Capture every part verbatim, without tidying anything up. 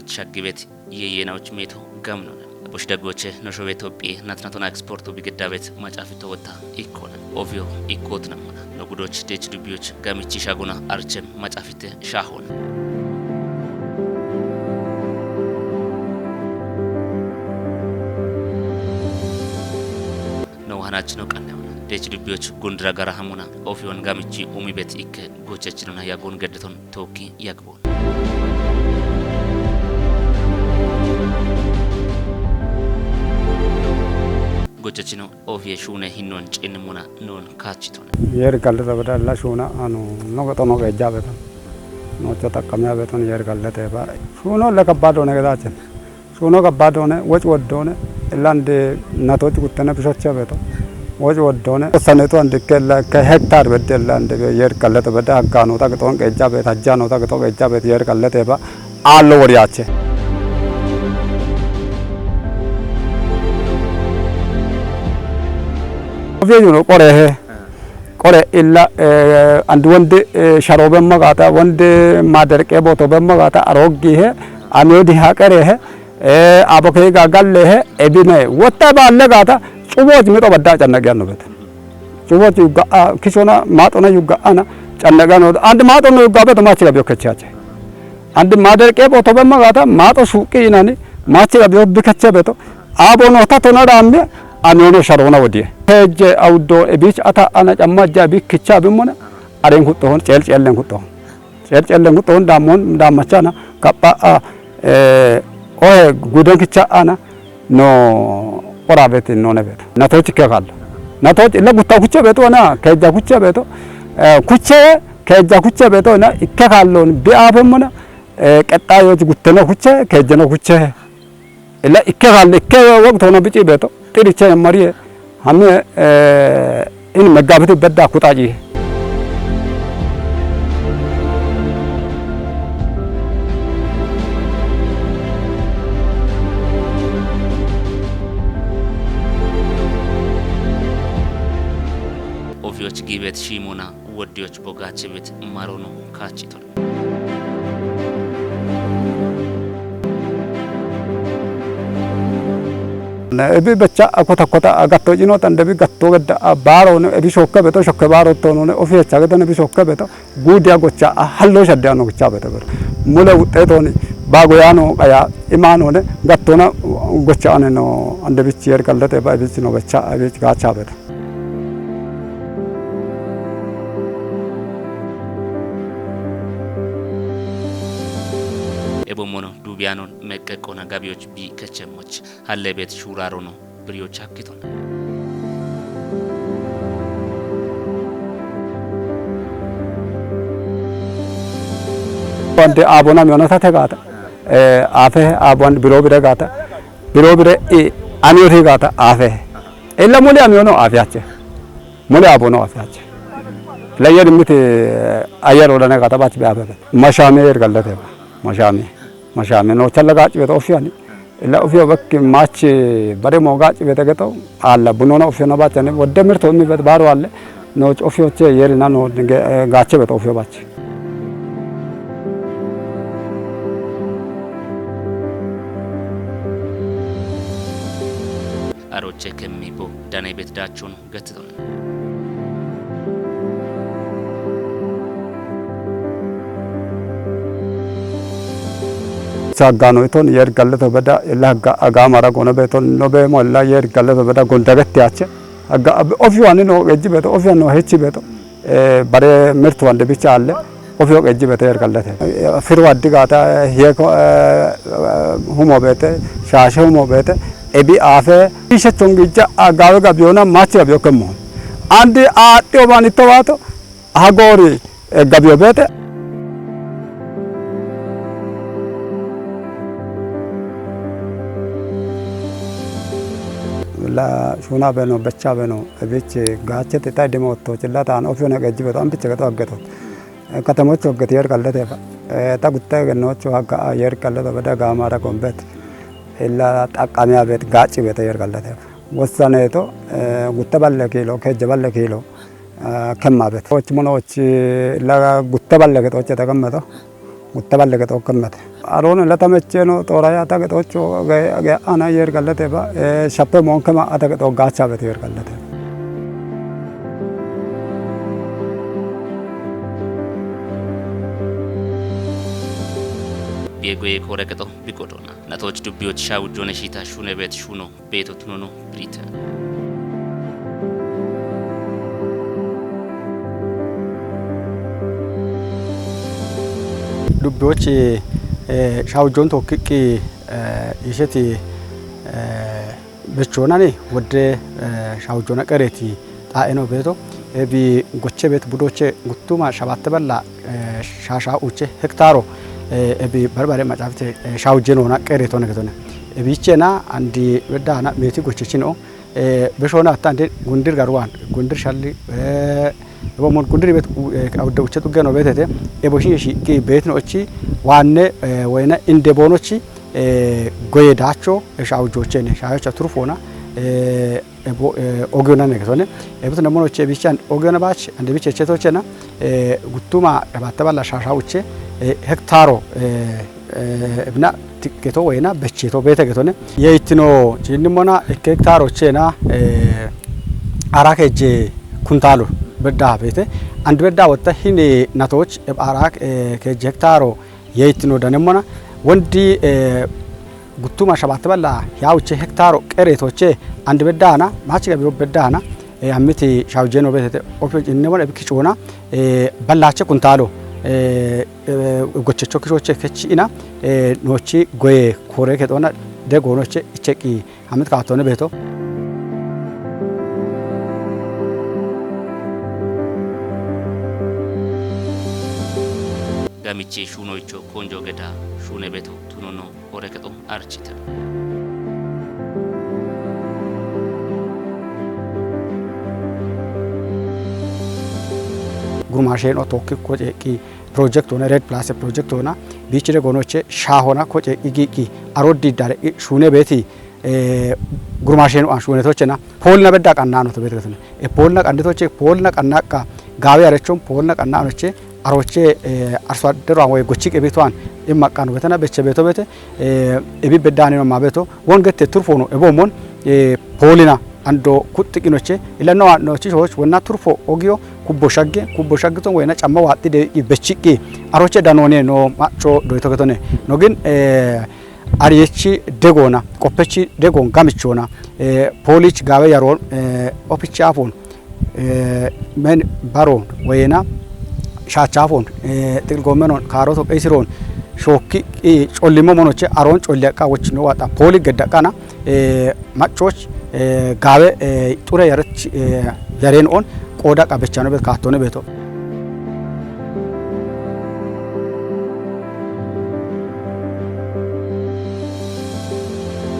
Shaggi bet yeyenawoch meto gamnona. Bush daggoche no shobe Tophiye natnatona eksportu bigedda bet macafito wotta ikkona. Ovio ikkotna mona. No gudoch dech dubbiyoch gamichi shaguna archem macafite shahona. No wahanach no qanne mona. Dech dubbiyoch gundra gara hamuna. Ovion gamichi umi bet ikke gochechinona yagun geddeton tokki yagbon. Gochachino ofie shune hinnon cin muna non kachitona. Yer galdata bada la shuna anu no gato no geja beton. No cho takkamya beton yer galdata ba. Shuno la kabbado ne gedachen. Shuno gabbado ne, woc woddo ne, ilande natoch guttene bishoche beto. Woc woddo ne, saneto ande ke la, ke hektar bedde la ande be yer galdata bada haggano ta gaton geja bet, hajjano ta gato geja bet yer galdata ba. Allo woriyache. Ofie yuno qore he. Qore illa, eh, and wonde, eh, sharobe magata, wonde maderqe botobe magata, aroggi he, amiyodi haqere he, eh, aboke ga galle he, ebine, wotta balle gata, cuboch mito badda canna giyanno bete. Cuboch yugga, ah, kishona, matona yugga ana, canna giyanno, and matona yugga beto machi gabyo kechache. And maderqe botobe magata, mato shuqi inani, machi gabyo bikeche beto, abono tatona ramme, amiono sharona wodiye. Heje awdo ebich ata ana camma ja bikicha bimona, aren kuttohon, cel cellen kuttohon. Cel cellen kuttohon, damon, dammachana, kappa, a, eh, ohe, guden kicha ana, no, ora beti none beto. Natoch ikke kallo. Natoch illa gutta kuche beto na, keja kuche beto. Eh, kuche, keja kuche beto na, ikke kallon, bi abe mona, eh, qetta yoch gutteno kuche, kejeno kuche. Ila ikke kal-, ikke waqt hono bici beto, xiriche mariye, hame, eh, in megabiti bedda kutaji. Ofiyoch gibet shimona, woddiyoch bogache bet marono kachiton. Ne ebi becha akota kota agatto jino tan debi gatto gedda a baro ne ebi shokke beto, shokke baro to no ne ofi echa gedda ne ebi shokke beto. Gudiya gocha a hallo shadde ano gocha beto beto. Mule wuxxetoni bago yano qaya imano ne gattona gocha ane no ande bichi yer kallate ba ebichi no becha ebichi gacha beto. Ebo mono dubiyanon meqqeqqona gabiyoch bi kechemmoch, halle bet shuraro no biriyoch hakkiton. Wande abona miyona tate gata, eh, afe abon biro bire gata, biro bire i aniyoti gata afe. Ella mule amiyono afe ache. Mule abono afe ache. La yer miti, eh, ayer odane gata bach be afe. Mashame yer gallate ba. Mashame. Mashame no challa gachi beto ofiyani. Illa ofiyo bakki machi bare mo gachi bete geto. Alla bunona ofiyona bachane. Wodde mirto mi bet baro alle. No ofiyo che yer na no ge-, eh, gache beto ofiyo bachi. Aroche kemmibo dane bet dachun. Gatidon. Sagano iton yer galleto beda illa ga-, aga mara gona beton no be mo illa yer galleto beda gonda gatti ache. Aga ab-, ofiyo ani no gejji beto, ofiyo no hechi beto. Eh, bare mirtu wande bicha alle. Ofiyo gejji bete yer gallate. Eh, firu addi gata, hiye ko, eh, eh, humo bete, shashe humo bete. Ebi afe, ishe tungija, ah, gawe gabiyona, machi gabiyo kemmo. Andi aadhi obani towato, hagori, eh, gabiyo bete. La shuna beno, becha beno, ebichi gache te tai demo to, chilla tan, ofiyona gejji beto, ambiche geto aggeto. Katamocho geti yer gallate ba. Eh, ta gutte gennocho hagga yer gallate ba da gamara gombet. Illa taqqamiya bet, gachi bet yer gallate ba. Wossane to, eh, gutte balle kilo, kejje balle kilo, eh, kemma bet. Och mono och illa gutte balle ke to che ta kemma to. Muttaballe gexo kemmete. Aroon latameche no xora ya ta gexocho ge, ge ana yer gallate ba, eh, shappe monke ma ata gexo gacha bete yer gallate. Biye goye kore gexo bigodona. Natoch dubbiyoch shawujone shita shune bet shuno. Beeto tunono birita. Dubbiyochi, eh, shawujjon tokkiqqi, eh, isheti, eh, bechoonani wodde, eh, shawujjona qereeti xaa'eno beeto. Ebi goche beet budoche guttuma shabatte balla, eh, shasha uche hektaro, eh, ebi barbare macafite, eh, shawujje noona qereetone getone. Ebichena andi weddana meeti gochechino, eh, beshona atta andi gundir garuwan, gundir shalli, eh, ebo mon gundir bet, eh, awudde uche tugge no betete, ebo shi shi ki bet no ochi wanne, eh, wena inde bonochi, eh, goye dacho, eh, shawujjochene, shayocha turfona, eh, ebo, eh, ogiyona negetone. Ebito nemonoche bichan ogiyona bach, ande biche chetochena, eh, guttuma shabatte balla shasha uche, eh, hektaro, eh, eh, ebna tikketo wena becheto bete getone. Yeitino chinnimona ek hektaro chena, eh, ara keje kuntalo bedda bete. And bedda wotta hine natoch eb ara, eh, keje hektaro yeitino danemmona. Wondi, eh, guttuma shabatte balla yawuche hektaro qereetoche and beddana, machi gabiro beddana, eh, ammiti shawujeno betete, ofe innemona ebi kichona, eh, ballache kuntalo, eh, eh, gochecho kichoche kechi ina, eh, nochi goye kore ketona de gonoche icheki amit kaatone beeto. Gamiche shunoicho konjo geda shune beto tunono ore keto archita. Gurmashen o tokki ko ki project ona Red Plus project ona bichire gonoche shahona ko ki ki arodi dare shune beti, eh, gurmashen o shune tochena. Polna bedda qannano to bete gatone. E polna qannitoche, polna qannaqqa gawe arechon, polna qannanoche, aroche, eh, arso addero an woy gochi qebitoan imma qanu betena beche beto bete, eh, ebi beddani no mabeto, won gette turfono, ebo mon, eh, polina ando kutti qinoche, ilano no chi soch, wonna turfo ogiyo, kubbo shagge, kubbo shaggiton woyna camma waxxi de i bechiqqi, aroche danone no macho doyto getone. No gin, eh, Ariyechi degona, qoppechi degon gamichona, eh, polich gawe yaron, eh, opichi afon, eh, men baron, wena, shachafon, eh, tilgomenon, karoto, qeisiron, shokki, i, collimo monoche, aron, colliaqa, wochino wata, poli gedaqana, eh, machoch, eh, gawe, eh, xure yarech, eh, yaren on, qoda qabechano bet, kattone beto.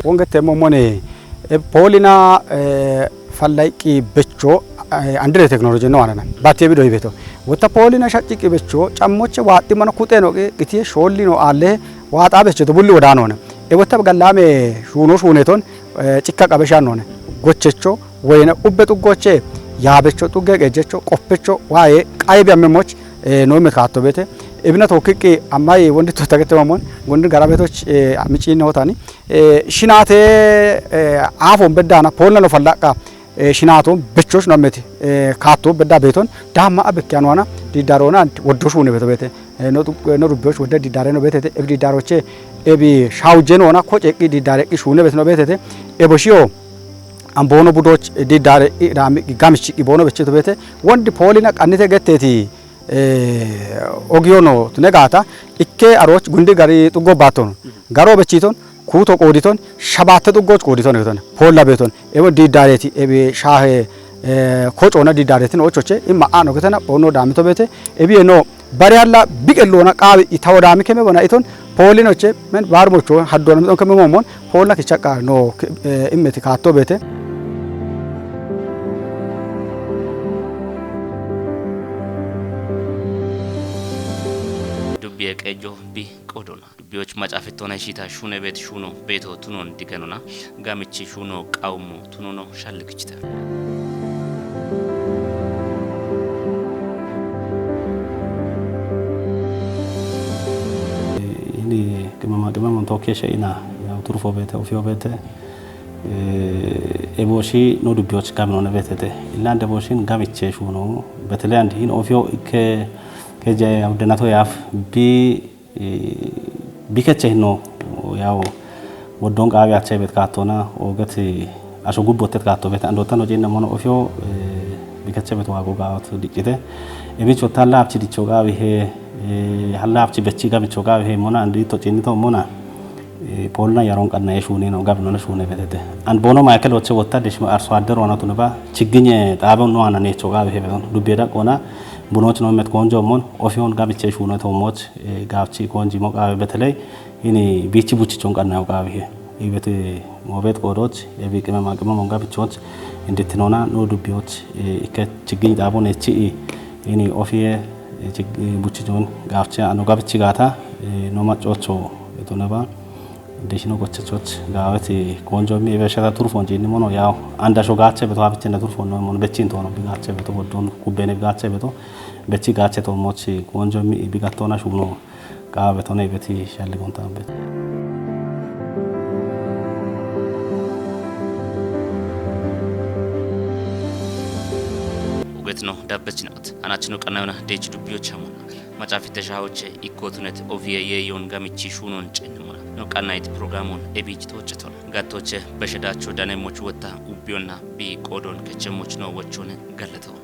Wongete momone, e, polina, e, fallaiqi becho, e, andire teknoloji no anana. Bati ebido ibeto. Wota polina shaqqiqi becho, cammoche waxxi mana kuxe no qi-, qitiye sholli no alle, waxa becho to bulli wodanona. E wota gallame shuno shuneton, e, cikka qabesha none. Gochecho, woyne ubbe xuggoche, yaabecho xugge qejecho, qoppecho, waye, qaybe ammemoch, e, no me kaatto bete. Ebina tokkiqqi ammay wondi to tagete mamon, wondi garabetoch, e, amicine hotani. E, shinate, e, afon beddana, polna no fallaqa, e, shinato, bechoch no ammeti, e, kaatto bedda beton, damma abekkiyan wana, didarona, woddo shune beto bete. E, no tu-, no rubbeoch wodde didare no betete, ebi didaroche, ebi shawuje nona, koceqqi didare qi shune beto no betete, ebo shiyo, Ambono budoch, eh, didare, i, rami, i, gamichi, i bono beche to bete, wondi polina qannite getteti, eh, ogiyono tune gata, ikke aroch gundi gari xuggo baton, garo bechiton, kuto qoditon, shabatte xuggoch qoditon, geton, polla beton, ewo didareti, ebi shahe, eh, kocona didaretin ochoche, imma ano getana, bono damito bete, ebi eno, Bari alla biqellona qaawi itawo daami keme bona iton poolinoche men barmocho haddona miton keme momon poolna kicha qa no ke-, eh, immeti kaatto beete. Dubbiye qejo bi qodona. Dubbiyoch maxaafettona ishita shune beet shuno beeto tunon digenona. Gamichi shuno qawmo tunono shallikichite. ቅመማ ቅመም ቶኬ ሸኢና ያው ቱርፎ ቤተ ኡፊዮ ቤተ ኤቦሺ ኖ ዱቢዎች ጋም ኖነ ቤተተ ኢላንድ ኤቦሺን ጋም ይቼ ሹኖ በተለይ አንድ ይህን ኦፊዮ ከ ከጀ ያው ደናቶ ያፍ ቢ ቢከቸ ኖ ያው ወዶን ቃቢ አቻ ቤት ካቶና ኦገት አሾ ጉቦተት ካቶ ቤት አንዶተን ወጪ ነሞነ ኦፊዮ ቢከቸ ቤት ዋጎ ጋወት ድጭተ ኤቢች ወታላ አብቺ ድቾ ጋቢ ሄ ሀላ አብቺ በቺ ጋብቾ ጋቢ ሄ ሞና አንድ ቶጪኒቶ ሞና ፖልና ያሮን ቀና የሹኔ ነው ጋብ ነው ሹኔ ቤተተ አንድ ቦኖ ማይከል ወቸ ወታ ደሽ አርሶ አደር ሆና ቱንባ ችግኝ ጣበው ነው አና ኔቾ ጋቢ ሄ ቤቶን ዱቤዳ ቆና ቡኖች ነው መት ቆንጆ ሞን ኦፊዮን ጋብቼ ሹነ ተውሞች ጋብቺ ቆንጂ ሞቃ በተለይ ይኔ ቢቺ ቡቺ ቾን ቀና ያው ጋቢ ሄ ይበቴ ሞቤት ቆዶች የቢ ቅመማ ቅመም ወንጋ ብቻዎች እንድትኖና ኖ ዱቢዎች እከ ችግኝ ጣቦን ኤቺ ይኔ ኦፊየ ቡቺ ጆን ጋብቼ አኖ ጋብቺ ጋታ ኖ ማጮቾ የቶነባ ደሽኖ ጎቸቾች ጋበት ቆንጆ ሚ የበሸታ ቱርፎ እንጂ ሞኖ ያው አንድ አሾ ጋቸ በቶ ሀብቼ እንደ ቱርፎ ነው ሞኖ በቺን ተሆነ ቢጋቸ በቶ ወዶን ኩቤነ ቢጋቸ በቶ በቺ ጋቸ ተውሞች ቆንጆ ሚ ቢጋቶና ሹኖ ቃ በቶነ ቤት ሻልጎን ታበት ኡገት ነው ዳበች ናት አናችን ቀና የሆነ ዴች ዱቢዎች ሀሙና ማጫፊ ተሻዎች ኢኮቱነት ኦቪየ የዮን ጋሚቺ ሹኖን ጭንሙና ነው ቀናይት ፕሮግራሙን ኤቢች ተወጭቶን ጋቶች በሸዳቸው ዳኔሞች ወታ ኡቢዮና ቢ ቆዶን ከቸሞች ነው ወቾን ገለተው